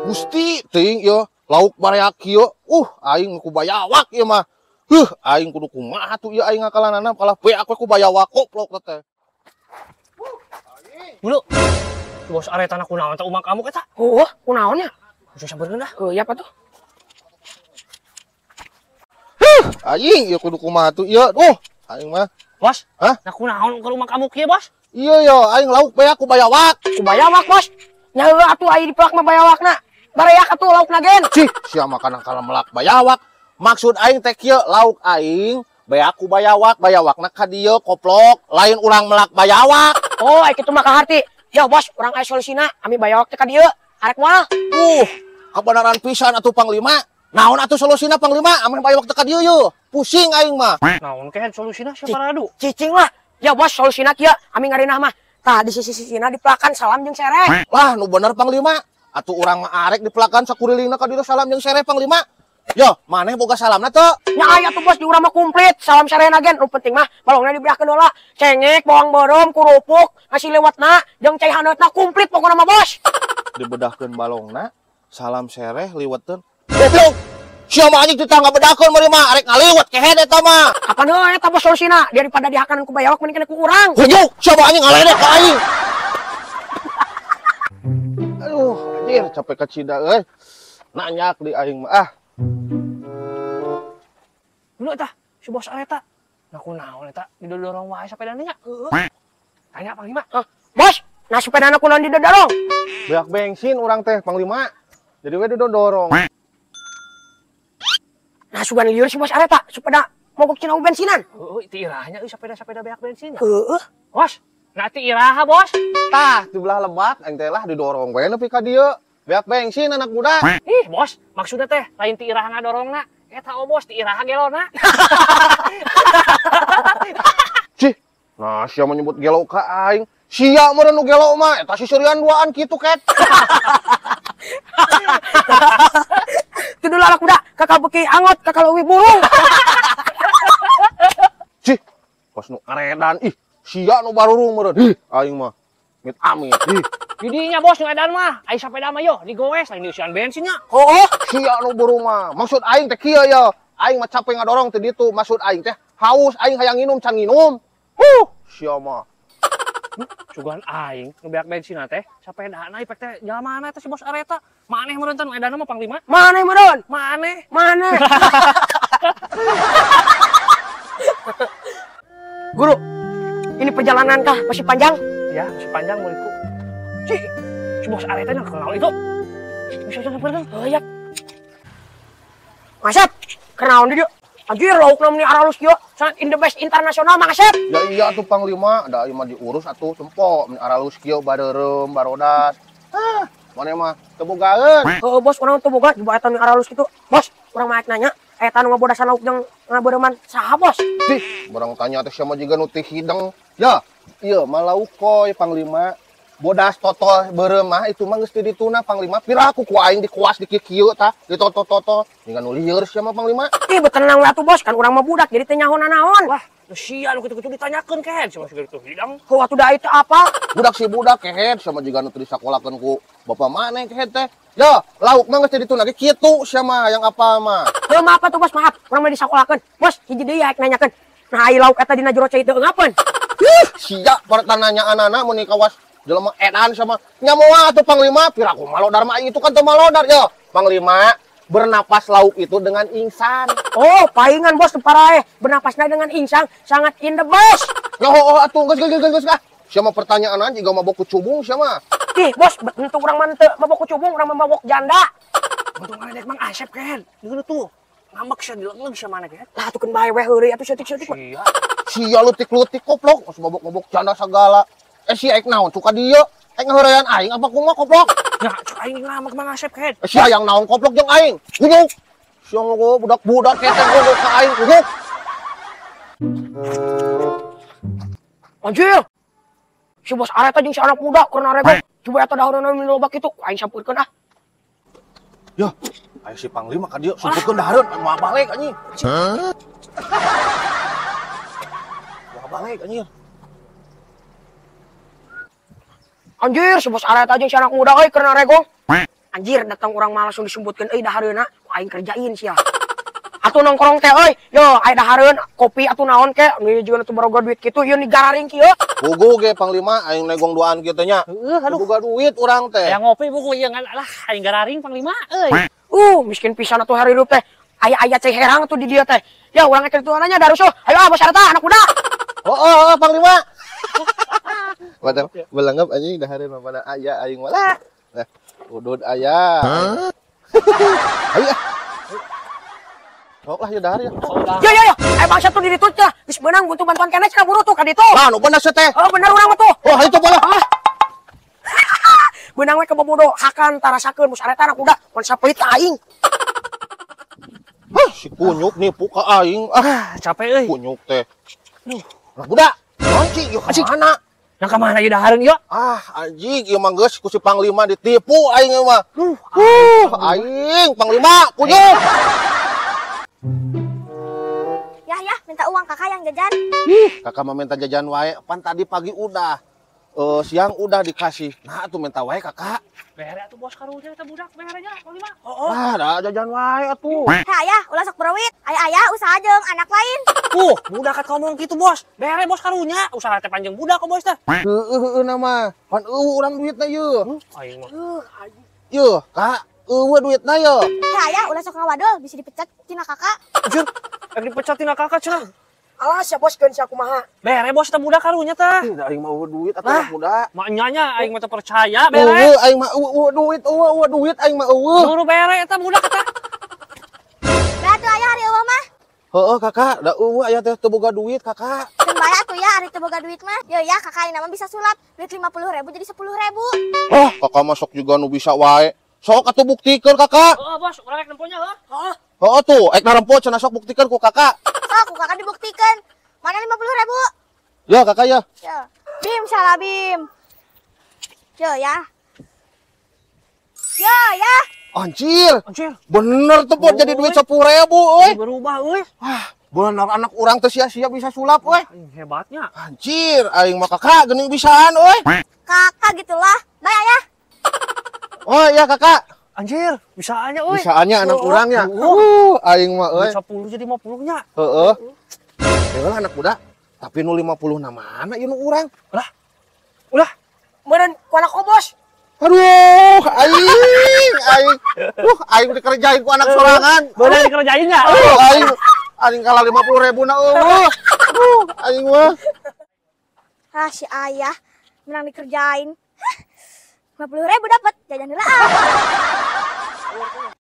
Gusti teuing ieu lauk bareak kieu. Aing ku bayawak ieu mah. Huh, aing kudu kumaha tuh ieu aing ngakalanana kalah beak we ku bayawak koplok teh. Dulu. Bos aretana kunaon teh umang kamu eta? Heuh, kunaon nya? Bisa sampeurkeun dah. Heuh, apa tuh? Huh, aing ieu kudu kumaha tuh ieu. Aing mah. Bos, hah? Nah kunaon ke rumah kamu kieu, Bos? Iya yo, aing lauk beak ku bayawak. Ku bayawak, Bos. Nya heuh atuh aing dipelak mah bayawakna. Bareak atuh laukna gen. Cih, sia mah kana kala melak bayawak. Maksud aing teh kieu, lauk aing beak ku bayawak, bayawakna ka dieu koplok, lain urang melak bayawak. Oh, aing kitu mah kaharti. Ya bos, urang aya solusina, ami bayawak teh ka dieu. Arek moal. Kebenaran pisan atuh Panglima. Naon atuh solusina Panglima, ameh bayawak teh ka dieu yeuh. Pusing aing mah. Naon kehed solusina sia paradu? Cicing lah. Ya bos, solusina kieu, ami ngarinah mah. Tah di sisi-sisina dipelakan salam jeung sereh. Lah, nu bener Panglima. Atuh urang mah arek dipelakan sakurilingna ka dieu salam jeung sereh Panglima. Yo, maneh boga salamna teu? Nya aya tuh bos, di urang mah komplit. Salam serehna gen, nu penting mah balongna dibeahkeun heula. Cengek, bawang beureum, kurupuk, nasi lewatna, jeung cai haneutna komplit pokona mah bos. Dibedahkeun balongna, salam sereh liweteun. Goblok. Sia mah anjing teu ngabedahkeun meureun mah, arek ngaliwet kehed eta mah. Kapan heuh eta bos solusina? Daripada dihakanan ku bayawak mending kena ku urang. Hujuk, sia mah anjing ngaledek ka aing. Aduh, anjir capek kacida euy. Nanyak di aing mah ah. Dulu eta si bos eta. Nah kunaon eta didorong wae sapedana nya. Heeh. Tanya Panglima. Hah? Bos, nah sepedana kunaon didorong? Beak bensin urang teh Panglima. Jadi we didorong. Nah sugan lieur si bos areta sepeda mogok cenah bensinan. Heeh, ti irahnya euy sepeda-sepeda beak bensin. Heeh. Bos, nah ti iraha bos. Tah, di belah lebak aing teh lah didorong we nepi ka dieu. Beak bensin anak muda. Ih, bos, maksudnya teh lain ti iraha ngadorongna. Eta oh bos, ti iraha gelona. Cih, nah sia menyebut gelo ka aing. Sia meureun nu gelo mah eta sisirian duaan kitu ket. Itu dulu anak muda, kakak beki angot, kakak leuwih burung. Cih, bos nu aredan ih, sia nu barurung meureun. Ih, aing mah mit amit ih. Didinya bos nu edan mah, ai sapeda mah yo digoes lain diusian bensinnya. Oh, sia nu burung mah. Maksud aing teh kieu ya. Aing mah capek ngadorong teh ditu. Maksud aing teh haus, aing hayang nginum can nginum. Sia mah. Sugan aing nu beak bensinna teh sapedana ipek teh jalmana teh si bos areta. Maneh meureun teh nu edan mah Panglima. Maneh meureun? Maneh. Maneh. Guru, ini perjalanan kah masih panjang? Ya, masih panjang muridku. Si bos areta yang kenal itu. Bisa sampeurkeun. Oh iya. Masep, kenaon dia? Anjir, laukna meni aralus kieu. Sangat in the best internasional Mang Asep. Ya iya atuh Panglima, da ieu mah diurus atuh tempo meni aralus kieu bareureum, barodas. Hah, maneh mah teu bogaeun. Heuh bos, urang teu boga coba eta nu aralus kitu. Bos, urang mah nanya, eta nu ngabodasan lauk jeung ngabeureuman saha bos? Cih, barang tanya teh sia mah jiga nu teu hideng. Ya, ieu mah lauk koi Panglima. Bodas totol beureum mah itu mah geus di dituna Panglima. Piraku ku aing dikuas di kieu tah, ditoto-toto. Tinggal nu lieur sia mah Panglima. Ih, betenang we atuh bos, kan urang mah budak jadi teu nyaho nanaon. Wah, nu sia nu kitu-kitu ditanyakeun kehed sia mah kitu hidang. Heuh atuh da itu apa? Budak si budak kehed sia mah jiga nu teu disakolakeun ku bapa maneh kehed teh. Ya, lauk mah geus di dituna ge kitu sia mah yang apa mah. Heuh maaf atuh bos, maaf. Urang mah disakolakeun. Bos, hiji deui aek nanyakeun. Nah, ai lauk eta dina jero cai teu eugapeun. Ih, sia pertanyaan anak mun kawas jelema edan sama nyamoa atuh Panglima piraku malodar mah itu kan teu malodar ya. Panglima bernapas lauk itu dengan insang. Oh, paingan bos teu paraeh. Bernapasna dengan insang sangat in the best. Ya oh atuh geus geus geus geus ah. Sia mah pertanyaan jiga mabok kucubung sia mah. Ih, bos, bentuk urang mah teu mabok kucubung, urang mah mabok janda. Untung ngadek Mang Asep kehed. Deungeun tuh. Ngambek sia dileungleung sia maneh kehed. Lah atuh keun bae we heureuy atuh seutik-seutik mah. Sia. Sia leutik-leutik koplok, geus mabok-mabok janda sagala. Si aing naon suka dieu? Aing ngaheureyan aing apa kumaha koplok? Nya cek aing ngambek Mang Asep kehed. Si hayang naon koplok jeung aing? Kunyuk. Sia ngogo budak-budak ketek gogo ka aing kunyuk. Anjir. Si bos areta jeung si anak muda keur naregong. Coba eta dahareunna nu loba kitu, aing sampeurkeun ah. Yah, aya si Panglima ka dieu sampeurkeun dahareun moal balik anjing. Hah? Moal balik anjing. Anjir, si bos areta jeung si anak muda euy keur naregong. Anjir datang urang mah langsung disumbutkeun euy dahareuna ku aing kerjain sia. Atuh nongkrong teh euy, yo aya dahareun kopi atuh naon ke, nu juga atuh baroga duit kitu ieu nigararing kieu. Pugu ge Panglima aing negong duaan kieu teh nya. Heeh, aduh. Boga duit urang teh. Aya ngopi buku ieu ngan lah aing gararing Panglima euy. Miskin pisan atuh hari hirup teh. Aya-aya cai herang atuh di dieu teh. Ya urang teh nanya darusuh. Ayo ah bos eta anak muda. Oh, Panglima. Waduh, belenggap anjing dahareun mah pada aya aing mah. Nah, udud aya. Ayo. Sok lah ya dahar ya. Yo yo yo, bangsa tuh di ditu teh. Geus beunang butuh bantuan keneh cenah buru tuh ka ditu. Nah, nu bener teh. Oh, bener urang mah tuh. Oh, hayu tuh bola. Beunang we kebobodo hakan tarasakeun bos areta anak muda, mun sapelit ka aing. Hah, si kunyuk nipu ka aing. Ah, capek euy. Kunyuk teh. Duh, anak muda. Anjing, ieu ka mana? Yang ka mana ieu dahareun ieu? Ah, anjing, ieu mah geus ku si Panglima ditipu aing ieu mah. Aing Panglima kunyuk. Ya, ya, minta uang kakak yang jajan. Kakak mah minta jajan wae, pan tadi pagi udah. Siang udah dikasih. Nah, atuh minta wae kakak. Bere atuh bos karunya eta budak, bere nya Panglima. Oh. Ah, da jajan wae atuh. Heh, ayah, ulah sok berawit. Ayah-ayah usaha jeung anak lain. Budak kat ngomong kitu, Bos. Bere bos karunya, usaha teh panjang budak kok bos teh. Heueuh heueuh na mah. Pan eueuh urang duitna yeuh. Aing mah. Yeuh, Kak, eueuh duitna yeuh. Heh, ayah, ulah sok ngawadul, bisa dipecat tina kakak. Anjir, rek dipecat tina kakak cenah. Alah sia bos keun sia kumaha. Bere bos teh budak karunya teh. Ih, aing mah eueuh duit atuh anak muda. Mak nya aing mah teu percaya bere. Eueuh aing mah eueuh duit, eueuh duit aing mah eueuh. Buru bere eta budak eta. Bere atuh ayah ari eueuh mah. Heeh kakak, da eueuh aya teh teu boga duit kakak. Keun bae atuh ya ari teu boga duit mah. Yo ya kakak aing mah bisa sulap duit 50.000 jadi 10.000. Oh, kakak masuk juga nu bisa wae. Sok atuh buktikeun kakak. Heeh bos, urang rek nemponya heuh. Heeh. Heeh tuh, ek narempo cenah sok buktikeun ku kakak. Sok ku kakak dibuktikan. Mana 50.000? Ya kakak ya. Ya. Bim salah Bim. Yo ya. Yo ya. Anjir. Anjir. Bener tuh buat jadi duit 10.000 euy. Berubah euy. Wah, bener anak urang teh sia-sia bisa sulap euy. Hebatnya. Anjir, aing mah kakak geuning bisaan euy. Kakak gitulah. Bye ayah. Oh iya kakak. Anjir, bisaannya euy. Bisaannya anak urangnya. Aing mah euy. 10 jadi 50 nya. Heeh. Heeh anak muda. Tapi nu 50 na mana ieu nu urang? Lah. Ulah. Meureun ku anak obos. Aduh, aing, aing. Aing dikerjain ku anak sorangan. Bener dikerjain nya. Aing aing kalah 50.000 na eueuh. Aduh, aing mah. Ah, si ayah menang dikerjain. 50.000 dapat jajan heula.